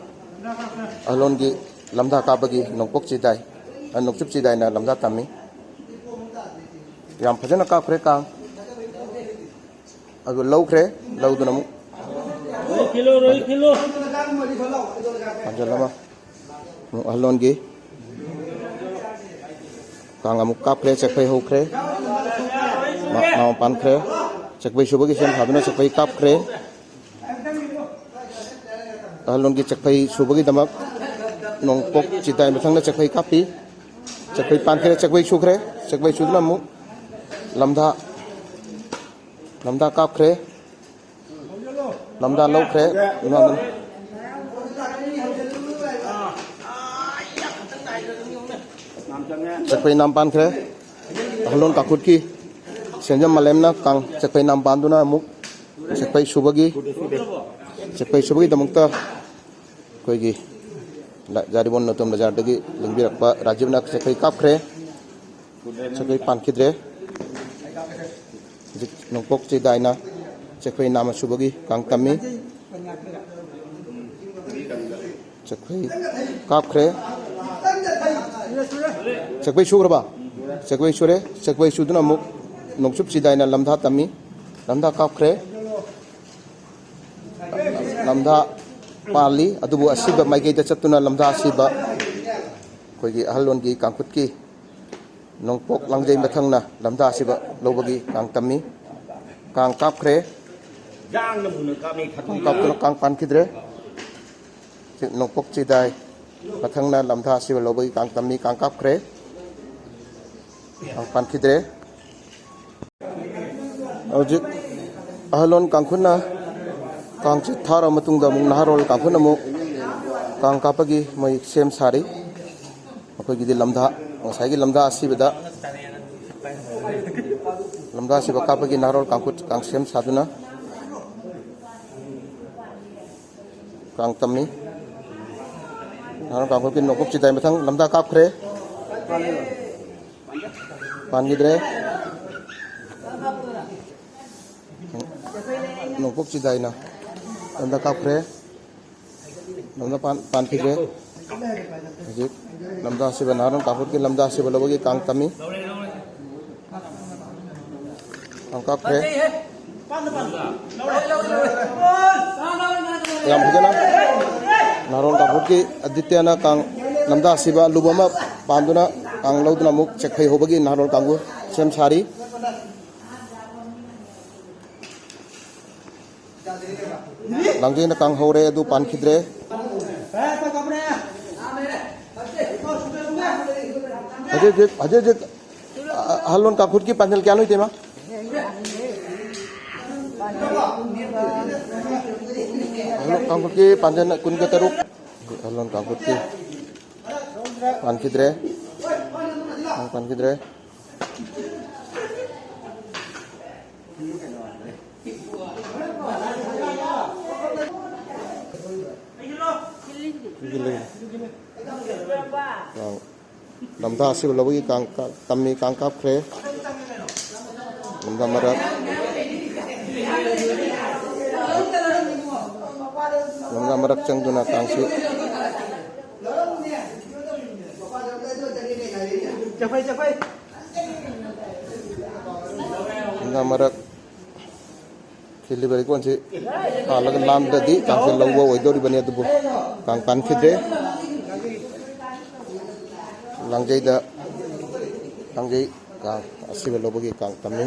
ꯑꯍꯜꯂꯣꯟꯒꯤ ꯂꯝꯗꯥ ꯀꯥꯞꯄꯒꯤ ꯅꯣꯡꯄꯣꯛ ꯆꯤꯗꯥꯏ, ꯑ, ꯅꯣꯡꯆꯨꯞ ꯆꯤꯗꯥꯏꯅ ꯂꯝꯗꯥ ꯇꯝꯃꯤ꯫ ꯌꯥꯝ ꯐꯖꯅ ꯀꯥꯞꯈ꯭ꯔꯦ ꯀꯥꯡ꯫ ꯑꯗꯨ ꯂꯧꯈ꯭ꯔꯦ꯫ ꯂꯧꯗꯨꯅ ꯑꯃꯨꯛ ꯔꯣꯍꯤꯠ ꯈꯤꯜꯂꯣ, ꯔꯣꯍꯤꯠ ꯈꯤꯜꯂꯣ꯫ ꯄꯥꯟꯖꯜ ꯑꯃ꯫ ꯑꯃꯨꯛ ꯑꯍꯜꯂꯣꯟꯒꯤ ꯀꯥꯡ ꯑꯃꯨꯛ ꯀꯥꯞꯈ꯭ꯔꯦ, ꯆꯦꯛꯐꯩ ꯍꯧꯈ꯭ꯔꯦ, ꯃꯥ-, ꯃꯥ ꯄꯥꯟꯈ꯭ꯔꯦ꯫ ꯆꯦꯛꯐꯩ ꯁꯨꯕꯒꯤ ꯁꯦꯝ ꯁꯥꯗꯨꯅ ꯆꯦꯛꯐꯩ ꯀꯥꯞꯈ꯭ꯔꯦ꯫ ꯑꯍꯜꯂꯣꯟꯒꯤ ꯆꯦꯛꯐꯩ ꯁꯨꯕꯒꯤꯗꯃꯛ ꯅꯣꯡꯄꯣꯛ ꯆꯤꯇꯥꯏ ꯃꯊꯪꯗ ꯆꯦꯛꯐꯩ ꯀꯥꯞꯄꯤ꯫ ꯆꯦꯛꯐꯩ ꯄꯥꯟꯈ꯭ꯔꯦ, ꯆꯦꯛꯐꯩ ꯁꯨꯈ꯭ꯔꯦ, ꯆꯦꯛꯐꯩ ꯁꯨꯗꯨꯅ ꯑꯃꯨꯛ ꯂꯝꯗꯥ, ꯂꯝꯗꯥ ꯀꯥꯞꯈ꯭ꯔꯦ꯫ ꯂꯝꯗꯥ ꯂꯧꯈ꯭ꯔꯦ꯫ ꯆꯦꯛꯄꯩ ꯅꯥꯝ ꯄꯥꯟꯈ꯭ꯔꯦ꯫ ꯑꯍꯜꯂꯣꯟ ꯀꯥꯡꯈꯨꯠꯀꯤ ꯁꯦꯟꯖꯝ ꯃꯥꯂꯦꯝꯅ ꯀꯥꯡ ꯆꯦꯛꯄꯩ ꯅꯥꯝ ꯄꯥꯟꯗꯨꯅ ꯑꯃꯨꯛ ꯆꯦꯛꯄꯩ ꯁꯨꯕꯒꯤ, ꯆꯦꯛꯄꯩ ꯁꯨꯕꯒꯤꯗꯃꯛꯇ ꯑꯩꯈꯣꯏꯒꯤ ꯂ-, ꯖꯥꯔꯤꯕꯣꯟ ꯅꯣꯡꯊꯣꯝ ꯕꯖꯥꯔꯗꯒꯤ ꯂꯦꯡꯕꯤꯔꯛꯄ ꯔꯥꯖꯤꯕꯅ ꯆꯦꯛꯄꯩ ꯀꯥꯞꯈ꯭ꯔꯦ꯫ ꯆꯦꯛꯈꯣꯏ ꯄꯥꯟꯈꯤꯗ꯭ꯔꯦ꯫ ꯍꯧꯖꯤꯛ ꯅꯣꯡꯄꯣꯛ ꯆꯤꯗꯥꯏꯅ ꯆꯦꯛꯈꯣꯏ ꯅꯥꯝꯃ ꯁꯨꯕꯒꯤ ꯀꯥꯡ ꯇꯝꯃꯤ꯫ ꯆꯦꯛꯈꯣꯏ ꯀꯥꯞꯈ꯭ꯔꯦ꯫ ꯆꯦꯛꯈꯣꯏ ꯁꯨꯈ꯭ꯔꯕ? ꯆꯦꯛꯈꯣꯏ ꯁꯨꯔꯦ꯫ ꯆꯦꯛꯈꯣꯏ ꯁꯨꯗꯨꯅ ꯑꯃꯨꯛ ꯅꯣꯡꯆꯨꯞ ꯆꯤꯗꯥꯏꯅ ꯂꯝꯗꯥ ꯇꯝꯃꯤ꯫ ꯂꯝꯗꯥ ꯀꯥꯞꯈ꯭ꯔꯦ꯫ ꯂꯝꯗꯥ ꯄꯥꯜꯂꯤ, ꯑꯗꯨꯕꯨ ꯑꯁꯤꯕ ꯃꯥꯏꯀꯩꯗ ꯆꯠꯇꯨꯅ ꯂꯝꯗꯥ ꯑꯁꯤꯕ ꯑꯩꯈꯣꯏꯒꯤ ꯑꯍꯜꯂꯣꯟꯒꯤ ꯀꯥꯡꯈꯨꯠꯀꯤ ꯅꯣꯡꯄꯣꯛ ꯂꯥꯡꯖꯩ ꯃꯊꯪꯅ ꯂꯝꯗꯥ ꯑꯁꯤꯕ ꯂꯧꯕꯒꯤ ꯀꯥꯡ ꯇꯝꯃꯤ꯫ ꯀꯥꯡ ꯀꯥꯞꯈ꯭ꯔꯦ꯫ ꯀꯥꯡ ꯀꯥꯞꯇꯨꯅ ꯀꯥꯡ ꯄꯥꯟꯈꯤꯗ꯭ꯔꯦ꯫ ꯅꯣꯡꯄꯣꯛ ꯆꯤꯗꯥꯏ ꯃꯊꯪꯅ ꯂꯝꯗꯥ ꯑꯁꯤꯕ ꯂꯧꯕꯒꯤ ꯀꯥꯡ ꯇꯝꯃꯤ꯫ ꯀꯥꯡ ꯀꯥꯞꯈ꯭ꯔꯦ꯫ ꯀꯥꯡ ꯄꯥꯟꯈꯤꯗ꯭ꯔꯦ꯫ ꯍꯧꯖꯤꯛ ꯑꯍꯜꯂꯣꯟ ꯀꯥꯡꯈꯨꯅ ꯀꯥꯡꯁꯤ ꯊꯥꯔꯕ ꯃꯇꯨꯡꯗ ꯑꯃꯨꯛ ꯅꯍꯥꯔꯣꯜ ꯀꯥꯡꯈꯨꯅ ꯑꯃꯨꯛ ꯀꯥꯡ ꯀꯥꯞꯄꯒꯤ ꯃꯣꯏ ꯁꯦꯝ ꯁꯥꯔꯤ꯫ ꯃꯈꯣꯏꯒꯤꯗꯤ ꯂꯝꯗꯥ, ꯉꯁꯥꯏꯒꯤ ꯂꯝꯗꯥ ꯑꯁꯤꯕꯗ, ꯂꯝꯗꯥ ꯑꯁꯤꯕ ꯀꯥꯞꯄꯒꯤ ꯅꯍꯥꯔꯣꯜ ꯀꯥꯡꯈꯨꯠ ꯀꯥꯡ ꯁꯦꯝ ꯁꯥꯗꯨꯅ ꯀꯥꯡ ꯇꯝꯃꯤ꯫ ꯅꯍꯥꯔꯣꯜ ꯀꯥꯡꯈꯨꯠꯀꯤ ꯅꯣꯡꯄꯣꯛ ꯆꯤꯗꯥꯏ ꯃꯊꯪ ꯂꯝꯗꯥ ꯀꯥꯞꯈ꯭ꯔꯦ꯫ ꯄꯥꯟꯈꯤꯗ꯭ꯔꯦ꯫ ꯅꯣꯡꯄꯣꯛ ꯆꯤꯗꯥꯏꯅ ꯂꯝꯗꯥ ꯀꯥꯞꯈ꯭ꯔꯦ꯫ ꯂꯝꯗꯥ ꯄꯥꯟ-, ꯄꯥꯟꯈꯤꯗ꯭ꯔꯦ꯫ ꯍꯧꯖꯤꯛ ꯂꯝꯗꯥ ꯑꯁꯤꯕ, ꯅꯍꯥꯔꯣꯜ ꯀꯥꯡꯈꯨꯠꯀꯤ ꯂꯝꯗꯥ ꯑꯁꯤꯕ ꯂꯧꯕꯒꯤ ꯀꯥꯡ ꯇꯝꯃꯤ꯫ ꯀꯥꯡ ꯀꯥꯞꯈ꯭ꯔꯦ꯫ ꯌꯥꯝ ꯐꯖꯅ ꯅꯍꯥꯔꯣꯜ ꯀꯥꯡꯈꯨꯠꯀꯤ ꯑꯗꯤꯇ꯭ꯌꯅ ꯀꯥꯡ ꯂꯝꯗꯥ ꯑꯁꯤꯕ ꯂꯨꯞ ꯑꯃ ꯄꯥꯟꯗꯨꯅ ꯀꯥꯡ ꯂꯧꯗꯨꯅ ꯑꯃꯨꯛ ꯆꯦꯛꯈꯩ ꯍꯧꯕꯒꯤ ꯅꯍꯥꯔꯣꯜ ꯀꯥꯡꯕꯨ ꯁꯦꯝ ꯁꯥꯔꯤ꯫ ꯂꯥꯡꯖꯩꯅ ꯀꯥꯡ ꯍꯧꯔꯦ, ꯑꯗꯨ ꯄꯥꯟꯈꯤꯗ꯭ꯔꯦ꯫ ꯍꯧꯖꯤꯛ ꯍꯧꯖꯤꯛ, ꯍꯧꯖꯤꯛ ꯍꯧꯖꯤꯛ, ꯑ-, ꯑꯍꯜꯂꯣꯟ ꯀꯥꯡꯈꯨꯠꯀꯤ ꯄꯥꯟꯖꯜ ꯀꯌꯥꯅꯣ, ꯏꯇꯩꯃ? ꯑꯍꯜꯂꯣꯟ ꯀꯥꯡꯈꯨꯠꯀꯤ ꯄꯥꯟꯖꯜ ꯀꯨꯟꯒ ꯇꯔꯨꯛ꯫ ꯑꯍꯜꯂꯣꯟ ꯀꯥꯡꯈꯨꯠꯀꯤ ꯄꯥꯟꯈꯤꯗ꯭ꯔꯦ꯫ ꯄꯥꯟꯈꯤꯗ꯭ꯔꯦ꯫ ꯂꯝꯗꯥ ꯑꯁꯤꯕ ꯂꯧꯕꯒꯤ ꯀꯥꯡ ꯀ- ꯇꯝꯃꯤ, ꯀꯥꯡ ꯀꯥꯞꯈ꯭ꯔꯦ꯫ ꯂꯝꯗꯥ ꯃꯔꯛ, ꯂꯝꯗꯥ ꯃꯔꯛ ꯆꯪꯗꯨꯅ ꯀꯥꯡꯁꯤ, ꯂꯝꯗꯥ ꯃꯔꯛ ꯈꯤꯜꯂꯤꯕ ꯂꯩꯀꯣꯜꯁꯤ ꯄꯥꯜꯂꯒ ꯂꯥꯝꯗ꯭ꯔꯗꯤ ꯀꯥꯡꯁꯤ ꯂꯧꯕ ꯑꯣꯏꯗꯧꯔꯤꯕꯅꯤ, ꯑꯗꯨꯕꯨ ꯀꯥꯡ ꯄꯥꯟꯈꯤꯗ꯭ꯔꯦ꯫ ꯂꯥꯡꯖꯩꯗ, ꯂꯥꯡꯖꯩ ꯀꯥꯡ ꯑꯁꯤꯕ ꯂꯧꯕꯒꯤ ꯀꯥꯡ ꯇꯝꯃꯤ꯫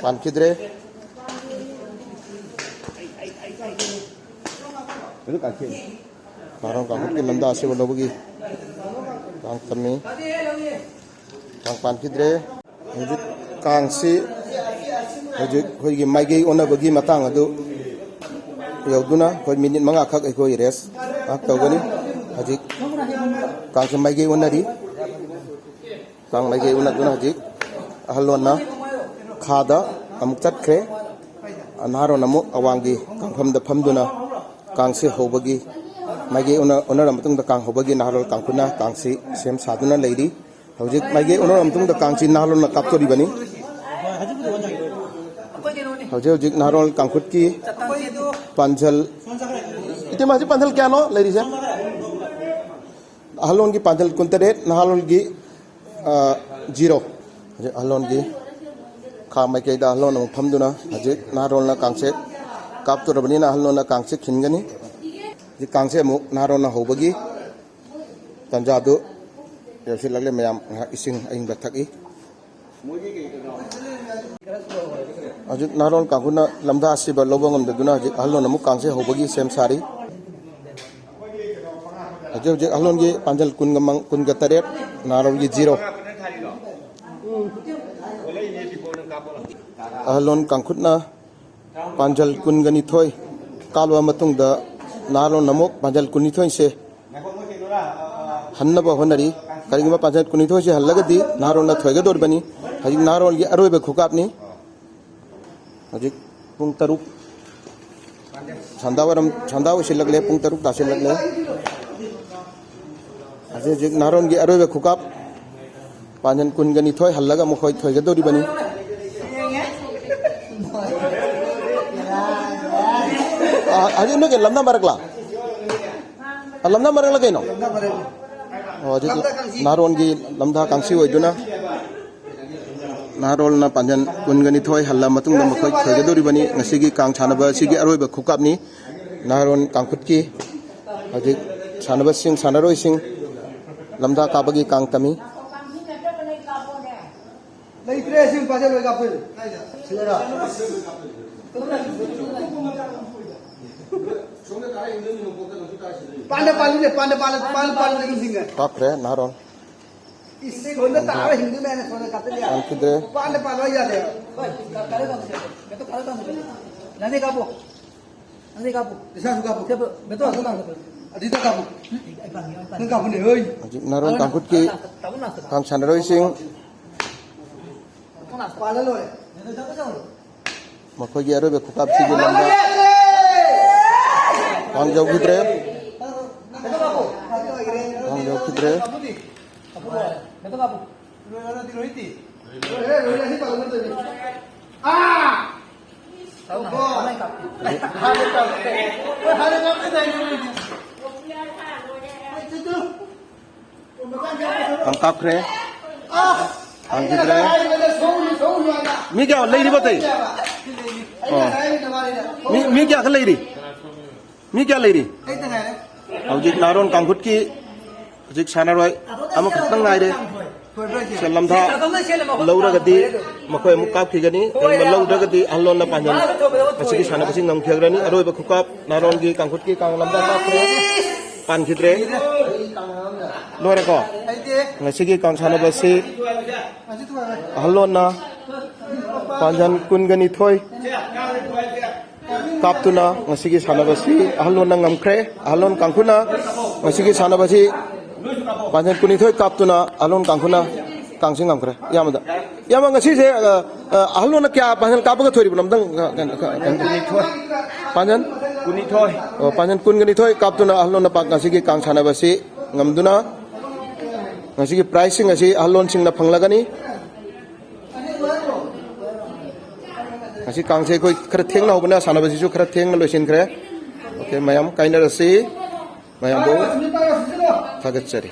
ꯄꯥꯟꯈꯤꯗ꯭ꯔꯦ꯫ ꯅꯥꯔꯣꯜ ꯀꯥꯡꯈꯨꯠꯀꯤ ꯂꯝꯗꯥ ꯑꯁꯤꯕ ꯂꯧꯕꯒꯤ ꯀꯥꯡ ꯇꯝꯃꯤ꯫ ꯀꯥꯡ ꯄꯥꯟꯈꯤꯗ꯭ꯔꯦ꯫ ꯍꯧꯖꯤꯛ ꯀꯥꯡꯁꯤ, ꯍꯧꯖꯤꯛ ꯑꯩꯈꯣꯏꯒꯤ ꯃꯥꯏꯀꯩ ꯑꯣꯟꯅꯕꯒꯤ ꯃꯇꯥꯡ ꯑꯗꯨ ꯌꯧꯗꯨꯅ ꯑꯩꯈꯣꯏ ꯃꯤꯅꯤꯠ ꯃꯉꯥꯈꯛ ꯑꯩꯈꯣꯏ ꯔꯦꯁ ꯉꯥꯏꯍꯥꯛ ꯇꯧꯒꯅꯤ꯫ ꯍꯧꯖꯤꯛ ꯀꯥꯡꯁꯤ ꯃꯥꯏꯀꯩ ꯑꯣꯟꯅꯔꯤ꯫ ꯀꯥꯡ ꯃꯥꯏꯀꯩ ꯑꯣꯟꯅꯗꯨꯅ ꯍꯧꯖꯤꯛ ꯑꯍꯜꯂꯣꯟꯅ ꯈꯥꯗ ꯑꯃꯨꯛ ꯆꯠꯈ꯭ꯔꯦ꯫ ꯅꯍꯥꯔꯣꯟ ꯑꯃꯨꯛ ꯑꯋꯥꯡꯒꯤ ꯀꯥꯡꯐꯝꯗ ꯐꯝꯗꯨꯅ ꯀꯥꯡꯁꯤ ꯍꯧꯕꯒꯤ, ꯃꯥꯏꯀꯩ ꯑꯣꯟꯅ-, ꯑꯣꯟꯅꯔ ꯃꯇꯨꯡꯗ ꯀꯥꯡ ꯍꯧꯕꯒꯤ ꯅꯍꯥꯔꯣꯜ ꯀꯥꯡꯈꯨꯠꯅ ꯀꯥꯡꯁꯤ ꯁꯦꯝ ꯁꯥꯗꯨꯅ ꯂꯩꯔꯤ꯫ ꯍꯧꯖꯤꯛ ꯃꯥꯏꯀꯩ ꯑꯣꯟꯅꯔ ꯃꯇꯨꯡꯗ ꯀꯥꯡꯁꯤ ꯅꯍꯥꯔꯣꯜꯅ ꯀꯥꯞꯇꯣꯔꯤꯕꯅꯤ꯫ ꯍꯧꯖꯤꯛ ꯍꯧꯖꯤꯛ ꯅꯍꯥꯔꯣꯜ ꯀꯥꯡꯈꯨꯠꯀꯤ ꯄꯥꯟꯖꯜ, ꯏꯇꯩꯃ, ꯍꯧꯖꯤꯛ ꯄꯥꯟꯖꯜ ꯀꯌꯥꯅꯣ ꯂꯩꯔꯤꯁꯦ? ꯑꯍꯜꯂꯣꯟꯒꯤ ꯄꯥꯟꯖꯜ ꯀꯨꯟꯇꯔꯦꯠ, ꯅꯍꯥꯔꯣꯜꯒꯤ, ꯑ, ꯖꯤꯔꯣ꯫ ꯍꯧꯖꯤꯛ ꯑꯍꯜꯂꯣꯟꯒꯤ ꯈꯥ ꯃꯥꯏꯀꯩꯗ ꯑꯍꯜꯂꯣꯟ ꯑꯃꯨꯛ ꯐꯝꯗꯨꯅ ꯍꯧꯖꯤꯛ ꯅꯍꯥꯔꯣꯜꯅ ꯀꯥꯡꯆꯦꯛ ꯀꯥꯞꯇꯣꯔꯕꯅꯤꯅ ꯑꯍꯜꯂꯣꯟꯅ ꯀꯥꯡꯆꯦꯛ ꯈꯤꯟꯒꯅꯤ꯫ ꯍꯧꯖꯤꯛ ꯀꯥꯡꯆꯦꯛ ꯑꯃꯨꯛ ꯅꯍꯥꯔꯣꯜꯅ ꯍꯧꯕꯒꯤ ꯇꯥꯟꯖꯥꯗꯨ ꯌꯧꯁꯤꯜꯂꯛꯂꯦ꯫ ꯃꯌꯥꯝ ꯉꯥꯏꯍꯥꯛ ꯏꯁꯤꯡ ꯑꯏꯪꯕ ꯊꯛꯏ꯫ ꯍꯧꯖꯤꯛ ꯅꯍꯥꯔꯣꯜ ꯀꯥꯡꯕꯨꯅ ꯂꯝꯗꯥ ꯑꯁꯤꯕ ꯂꯧꯕ ꯉꯝꯗꯗꯨꯅ ꯍꯧꯖꯤꯛ ꯑꯍꯜꯂꯣꯟ ꯑꯃꯨꯛ ꯀꯥꯡꯁꯦ ꯍꯧꯕꯒꯤ ꯁꯦꯝ ꯁꯥꯔꯤ꯫ ꯍꯧꯖꯤꯛ ꯍꯧꯖꯤꯛ ꯑꯍꯜꯂꯣꯟꯒꯤ ꯄꯥꯟꯖꯜ ꯀꯨꯟꯒ ꯃꯪ-, ꯀꯨꯟꯒ ꯇꯔꯦꯠ, ꯅꯍꯥꯔꯣꯜꯒꯤ ꯖꯤꯔꯣ꯫ ꯑꯍꯜꯂꯣꯟ ꯀꯥꯡꯈꯨꯠꯅ ꯄꯥꯟꯖꯜ ꯀꯨꯟꯒ ꯅꯤꯊꯣꯏ ꯀꯥꯞꯂꯕ ꯃꯇꯨꯡꯗ ꯅꯍꯥꯔꯣꯜ ꯑꯃꯨꯛ ꯄꯥꯟꯖꯜ ꯀꯨꯟꯅꯤꯊꯣꯏꯁꯦ ꯍꯟꯅꯕ ꯍꯣꯠꯅꯔꯤ꯫ ꯀꯔꯤꯒꯨꯝꯕ ꯄꯥꯟꯖꯜ ꯀꯨꯟꯅꯤꯊꯣꯏꯁꯦ ꯍꯜꯂꯒꯗꯤ ꯅꯍꯥꯔꯣꯜꯅ ꯊꯣꯏꯒꯗꯧꯔꯤꯕꯅꯤ꯫ ꯍꯧꯖꯤꯛ ꯅꯍꯥꯔꯣꯜꯒꯤ ꯑꯔꯣꯏꯕ ꯈꯨꯀꯥꯞꯅꯤ꯫ ꯍꯧꯖꯤꯛ ꯄꯨꯡ ꯇꯔꯨꯛ, ꯁꯟꯗꯥꯋꯥꯏꯔꯝ, ꯁꯟꯗꯥ ꯑꯣꯏꯁꯤꯜꯂꯛꯂꯦ, ꯄꯨꯡ ꯇꯔꯨꯛ ꯇꯥꯁꯤꯜꯂꯛꯂꯦ꯫ ꯍꯧꯖꯤꯛ ꯍꯧꯖꯤꯛ ꯅꯍꯥꯔꯣꯟꯒꯤ ꯑꯔꯣꯏꯕ ꯈꯨꯀꯥꯞ꯫ ꯄꯥꯟꯖꯟ ꯀꯨꯟꯒ ꯅꯤꯊꯣꯏ ꯍꯜꯂꯒ ꯃꯈꯣꯏ ꯊꯣꯏꯒꯗꯧꯔꯤꯕꯅꯤ꯫ ꯑ, ꯍꯧꯖꯤꯛ ꯅꯣꯏꯒꯤ ꯂꯝꯗꯝ ꯃꯔꯛꯂꯥ? ꯑ, ꯂꯝꯗꯝ ꯃꯔꯛꯂ ꯀꯩꯅꯣ? ꯑꯣ, ꯍꯧꯖꯤꯛ ꯅꯍꯥꯔꯣꯟꯒꯤ ꯂꯝꯗꯥ ꯀꯥꯡꯁꯤ ꯑꯣꯏꯗꯨꯅ ꯅꯍꯥꯔꯣꯜꯅ ꯄꯥꯟꯖꯟ ꯀꯨꯟꯒ ꯅꯤꯊꯣꯏ ꯍꯜꯂ ꯃꯇꯨꯡꯗ ꯃꯈꯣꯏ ꯊꯣꯏꯒꯗꯧꯔꯤꯕꯅꯤ꯫ ꯉꯁꯤꯒꯤ ꯀꯥꯡ ꯁꯥꯟꯅꯕ ꯑꯁꯤꯒꯤ ꯑꯔꯣꯏꯕ ꯈꯨꯀꯥꯞꯅꯤ꯫ ꯅꯍꯥꯔꯣꯜ ꯀꯥꯡꯈꯨꯠꯀꯤ ꯍꯧꯖꯤꯛ ꯁꯥꯟꯅꯕꯁꯤꯡ, ꯁꯥꯟꯅꯔꯣꯏꯁꯤꯡ ꯂꯝꯗꯥ ꯀꯥꯕꯒꯤ ꯀꯥꯡ ꯇꯝꯃꯤ꯫ ꯂꯩꯇ꯭ꯔꯦ, ꯁꯤ ꯅꯨꯄꯥꯁꯦ ꯂꯣꯏ ꯀꯥꯞꯇꯣꯏꯅꯦ꯫ ꯁꯤꯗꯔꯥ? ꯄꯥꯟꯗ ꯄꯥꯜꯂꯤꯅꯦ, ꯄꯥꯟꯗ ꯄꯥꯜꯂ-, ꯄꯥꯟꯗ ꯄꯥꯜꯂ-, ꯄꯥꯟꯗ ꯄꯥꯜꯂ ꯑꯗꯨꯝ ꯁꯤꯡꯉꯦ꯫ ꯀꯥꯞꯈ꯭ꯔꯦ ꯅꯍꯥꯔꯣꯜ꯫ ꯏꯁ, ꯁꯣꯝꯗ ꯇꯥꯔ ꯍꯤꯡꯗꯣꯏ ꯃꯌꯥꯝꯅ ꯁꯣꯝꯗ ꯀꯥꯞꯇꯣꯏꯅꯦ꯫ ꯄꯥꯟꯈꯤꯗ꯭ꯔꯦ꯫ ꯄꯥꯟꯗ ꯄꯥꯜꯂꯣ ꯌꯥꯗꯦ꯫ ꯍꯣꯏ, ꯀꯥ-, ꯀꯥꯔꯦ ꯀꯥꯞꯄꯨꯁꯦ꯫ ꯕꯦꯇꯣ ꯀꯥꯔꯦ ꯀꯥꯞꯄꯨꯁꯦ꯫ ꯂꯥꯟꯗꯦ ꯀꯥꯞꯄꯣ꯫ ꯂꯥꯟꯗꯦ ꯀꯥꯞꯄꯣ꯫ ꯏꯁꯥꯁꯨ ꯀꯥꯞꯄꯨ꯫ ꯁꯦ, ꯕꯦꯇꯣ ꯑꯗꯨ ꯀꯥꯞꯄꯣ꯫ ꯑꯗꯨꯗ ꯀꯥꯞꯄꯨ꯫ ꯑꯩ ꯄꯥꯟꯒꯦ, ꯑꯩ ꯄꯥꯟꯒꯦ꯫ ꯅꯪ ꯀꯥꯞꯄꯨꯅꯦ, ꯍꯣꯏ꯫ ꯍꯧꯖꯤꯛ ꯅꯍꯥꯔꯣꯜ ꯀꯥꯡꯈꯨꯠꯀꯤ ꯇꯥꯃꯣ ꯅꯥꯁꯇ꯫ ꯀꯥꯡ ꯁꯥꯟꯅꯔꯣꯏꯁꯤꯡ ꯄꯥꯜꯂ ꯂꯣꯏꯔꯦ꯫ ꯃꯈꯣꯏꯒꯤ ꯑꯔꯣꯏꯕ ꯈꯨꯀꯥꯞꯁꯤꯒꯤ ꯂꯝꯗ ꯄꯥꯡꯖꯧꯈꯤꯗ꯭ꯔꯦ꯫ ꯄꯥꯡꯖꯧꯈꯤꯗ꯭ꯔꯦ꯫ ꯄꯥꯡ ꯀꯥꯞꯈ꯭ꯔꯦ꯫ ꯄꯥꯡꯈꯤꯗ꯭ꯔꯦ꯫ ꯃꯤ ꯀꯌꯥ ꯂꯩꯔꯤꯕ ꯑꯇꯩ? ꯑꯣ꯫ ꯃꯤ, ꯃꯤ ꯀꯌꯥꯈꯛ ꯂꯩꯔꯤ? ꯃꯤ ꯀꯌꯥ ꯂꯩꯔꯤ? ꯍꯧꯖꯤꯛ ꯅꯍꯥꯔꯣꯟ ꯀꯥꯡꯈꯨꯠꯀꯤ ꯍꯧꯖꯤꯛ ꯁꯥꯟꯅꯔꯣꯏ ꯑꯃꯈꯛꯇꯪ ꯉꯥꯏꯔꯦ꯫ ꯁꯦ ꯂꯝꯊꯥ ꯂꯧꯔꯒꯗꯤ ꯃꯈꯣꯏ ꯑꯃꯨꯛ ꯀꯥꯞꯈꯤꯒꯅꯤ꯫ ꯀꯔꯤꯒꯨꯝꯕ ꯂꯧꯗ꯭ꯔꯒꯗꯤ ꯑꯍꯜꯂꯣꯟꯅ ꯄꯥꯟꯖꯟ ꯃꯁꯤꯒꯤ ꯁꯥꯟꯅꯕꯁꯤ ꯉꯝꯈꯤꯒꯅꯤ꯫ ꯑꯔꯣꯏꯕ ꯈꯨꯀꯥꯞ ꯅꯍꯥꯔꯣꯟꯒꯤ ꯀꯥꯡꯈꯨꯠꯀꯤ ꯀꯥꯡ ꯂꯝꯊꯥ ꯀꯥꯞꯈ꯭ꯔꯦ꯫ ꯄꯥꯟꯈꯤꯗ꯭ꯔꯦ꯫ ꯂꯣꯏꯔꯦꯀꯣ? ꯉꯁꯤꯒꯤ ꯀꯥꯡ ꯁꯥꯟꯅꯕꯁꯤ ꯑꯍꯜꯂꯣꯟꯅ ꯄꯥꯟꯖꯟ ꯀꯨꯟꯒ ꯅꯤꯊꯣꯏ ꯀꯥꯞꯇꯨꯅ ꯉꯁꯤꯒꯤ ꯁꯥꯟꯅꯕꯁꯤ ꯑꯍꯜꯂꯣꯟꯅ ꯉꯝꯈ꯭ꯔꯦ꯫ ꯑꯍꯜꯂꯣꯟ ꯀꯥꯡꯈꯨꯅ ꯉꯁꯤꯒꯤ ꯁꯥꯟꯅꯕꯁꯤ ꯄꯥꯟꯖꯟ ꯀꯨꯟꯅꯤꯊꯣꯏ ꯀꯥꯞꯇꯨꯅ ꯑꯍꯜꯂꯣꯟ ꯀꯥꯡꯈꯨꯅ ꯀꯥꯡꯁꯤ ꯉꯝꯈ꯭ꯔꯦ꯫ ꯏꯌꯥꯝꯕꯗ, ꯏꯌꯥꯝꯕ, ꯉꯁꯤꯁꯦ, ꯑ, ꯑ, ꯑꯍꯜꯂꯣꯟꯅ ꯀꯌꯥ ꯄꯥꯟꯖꯟ ꯀꯥꯞꯄꯒ ꯊꯣꯏꯔꯤꯕꯅꯣ? ꯑꯝꯇꯪ, ꯑ, ꯀꯩꯅꯣ, ꯀꯩꯅꯣ, ꯀꯩꯅꯣ꯫ ꯄꯥꯟꯖꯟ? ꯀꯨꯟꯅꯤꯊꯣꯏ꯫ ꯑꯣ, ꯄꯥꯟꯖꯟ ꯀꯨꯟꯒ ꯅꯤꯊꯣꯏ ꯀꯥꯞꯇꯨꯅ ꯑꯍꯜꯂꯣꯟꯅ ꯄꯥꯛ ꯉꯁꯤꯒꯤ ꯀꯥꯡ ꯁꯥꯟꯅꯕꯁꯤ ꯉꯝꯗꯨꯅ ꯃꯁꯤꯒꯤ prizeꯁꯤꯡ ꯑꯁꯤ ꯑꯍꯜꯂꯣꯟꯁꯤꯡꯅ ꯐꯪꯂꯒꯅꯤ꯫ ꯉꯁꯤ ꯀꯥꯡꯁꯦ ꯑꯩꯈꯣꯏ ꯈꯔ ꯊꯦꯡꯅ ꯍꯧꯕꯅ ꯁꯥꯟꯅꯕꯁꯤꯁꯨ ꯈꯔ ꯊꯦꯡꯅ ꯂꯣꯏꯁꯤꯟꯈ꯭ꯔꯦ꯫ Okay, ꯃꯌꯥꯝ ꯀꯥꯏꯅꯔꯁꯤ꯫ ꯃꯌꯥꯝꯕꯨ ꯊꯥꯒꯠꯆꯔꯤ꯫